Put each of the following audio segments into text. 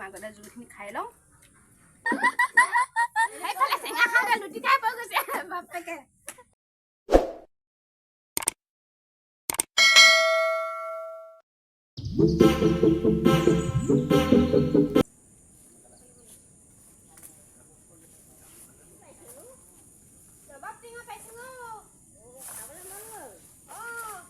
আগতে জোলখিনি খাই লওঁ। সেইফালে চেঙা খাওঁতে লুটি খাই পৰি গৈছে বাপেকে। ৰবাব টেঙা পাইছোঁ অ'। অ'।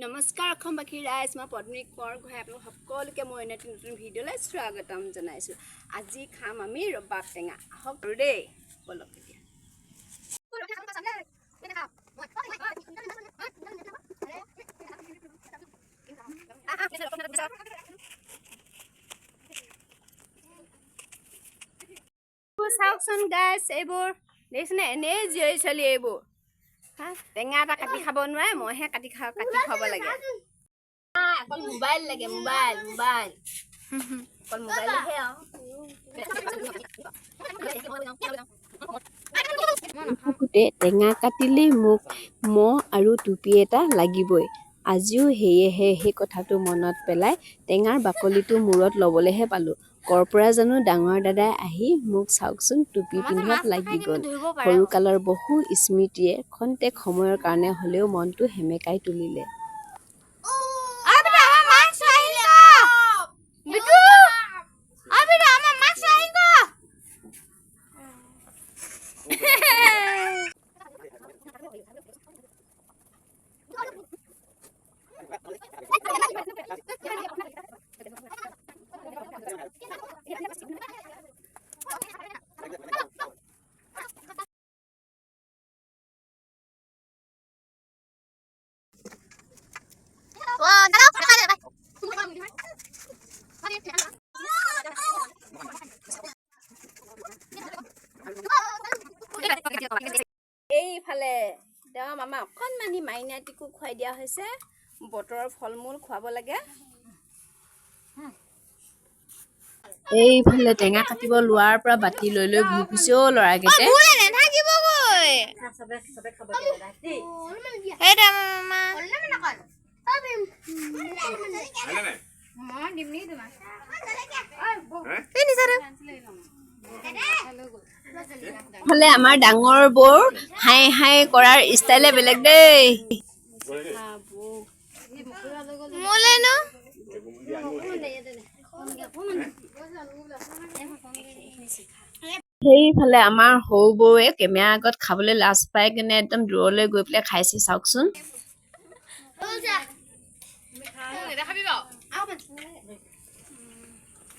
নমস্কাৰ অসমবাসী ৰাইজ, মই পদ্মিনী কোঁৱৰ গোহাঁই আপোনালোক সকলোকে মই অন্য এটি নতুন ভিডিঅ'লৈ স্বাগতম জনাইছোঁ। আজি খাম আমি ৰবাব টেঙা। আহক আৰু দেই, ব'লক এতিয়া। চাওকচোন গাইছ, এইবোৰ দেখিছেনে? এনেই জীয়ৰী ছোৱালী এইবোৰ। হা, টেঙা এটা কাটি খাব নোৱাৰে, মইহে কাটি খাওঁ, কাটি খুৱাব লাগে। অকল মোবাইল লাগে, মোবাইল মোবাইল, অকল মোবাইলহে আৰু। থাকোঁতে টেঙা কাটিলেই মোক মহ আৰু টুপি এটা লাগিবই। আজিও সেয়েহে সেই কথাটো মনত পেলাই টেঙাৰ বাকলিটো মূৰত ল'বলৈহে পালোঁ, ক'ৰ পৰা জানো ডাঙৰ দাদাই আহি মোক চাওকচোন টুপি পিন্ধোৱাত লাগি গ'ল। সৰুকালৰ বহু স্মৃতিয়ে খন্তেক সময়ৰ কাৰণে হ'লেও মনটো সেমেকাই তুলিলে। আবিদা, আমাৰ মাছ আহিল বিটু। আবিদা, আমাৰ মাছ আহিল। এইফালে একদম আমাৰ অকণমানি মাইনাটিকো খুৱাই দিয়া হৈছে। বতৰৰ ফল মূল খুৱাব লাগে। এইফালে টেঙা কাটিব লোৱাৰ পৰা বাতি লৈ লৈ ঘূৰি ফুৰিছে অ' ল'ৰাকেইটাই। নাথাকিবগৈ। সেইটো মামা। খালে নাই? মই দিম নেকি তোমাক? এই নিচা। ফালে আমাৰ ডাঙৰ বৌৰ হাই হাই কৰাৰ ষ্টাইলে বেলেগ দেই। মোলেনো। সেইফালে আমাৰ সৰু বৌৱে কেমেৰাৰ আগত খাবলৈ লাজ পাই কিনে একদম দূৰলৈ গৈ পেলাই খাইছে, চাওকচোন।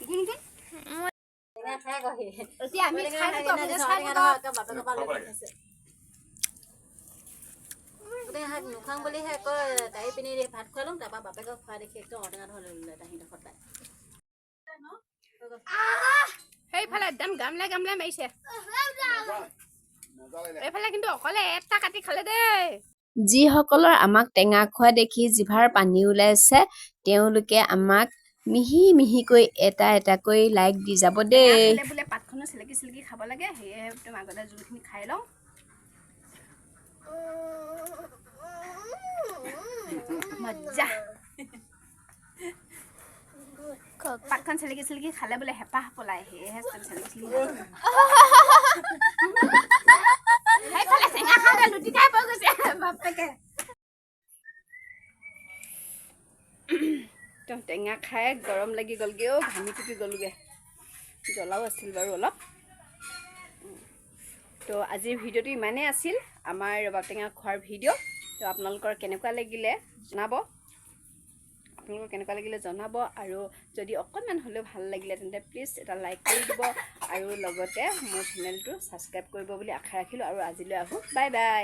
গুণ গুণ, এতিয়া আমি খাই থাকোঁ, আপুনি চাই থাকক। খাব লাগে। নোখাং বুলিহে কয়, দাড়ি পিনি ভাত খুৱাই ল'ম। তাৰপৰা বাপেকক খোৱা দেখি একদম ঔটেঙা ধৰি ল'লে তাহিহঁতে সদায়। সেইফালে একদম গামলা গামলা মাৰিছে এইফালে, কিন্তু অকলে এটা কাটি খালে দেই। যিসকলৰ আমাক টেঙা খোৱা দেখি জিভাৰ পানী ওলাইছে, তেওঁলোকে আমাক মিহি মিহিকৈ এটা এটাকৈ লাইক দি যাব টেঙা দেই। খালে বোলে পাতখনো চেলেকি চেলেকি খাব লাগে, সেয়েহে একদম আগতে জোলখিনি খাই লওঁ। মজা। পাতখন চেলেকি চেলেকি খালে বোলে হেঁপাহ পলাই, সেয়েহে একদম চেলেকি চেলেকি খাব লাগে। সেইফালে চেঙা খাওঁতে লুটি খাই পৰি গৈছে বাপেকে। একদম টেঙা খাই গৰম লাগি গ'লগৈ অ', ঘামি টুপি গ'লোগৈ। জ্বলাও আছিল বাৰু অলপ। তো আজিৰ ভিডিঅ'টো ইমানেই আছিল, আমাৰ ৰবাব টেঙা খোৱাৰ ভিডিঅ'। তো আপোনালোকৰ কেনেকুৱা লাগিলে জনাব, আপোনালোকৰ কেনেকুৱা লাগিলে জনাব। আৰু যদি অকণমান হ'লেও ভাল লাগিলে, তেন্তে প্লিজ এটা লাইক কৰি দিব আৰু লগতে মোৰ চেনেলটো ছাবস্ক্ৰাইব কৰিব বুলি আশা ৰাখিলোঁ। আৰু আজিলৈ আহোঁ, বাই বাই।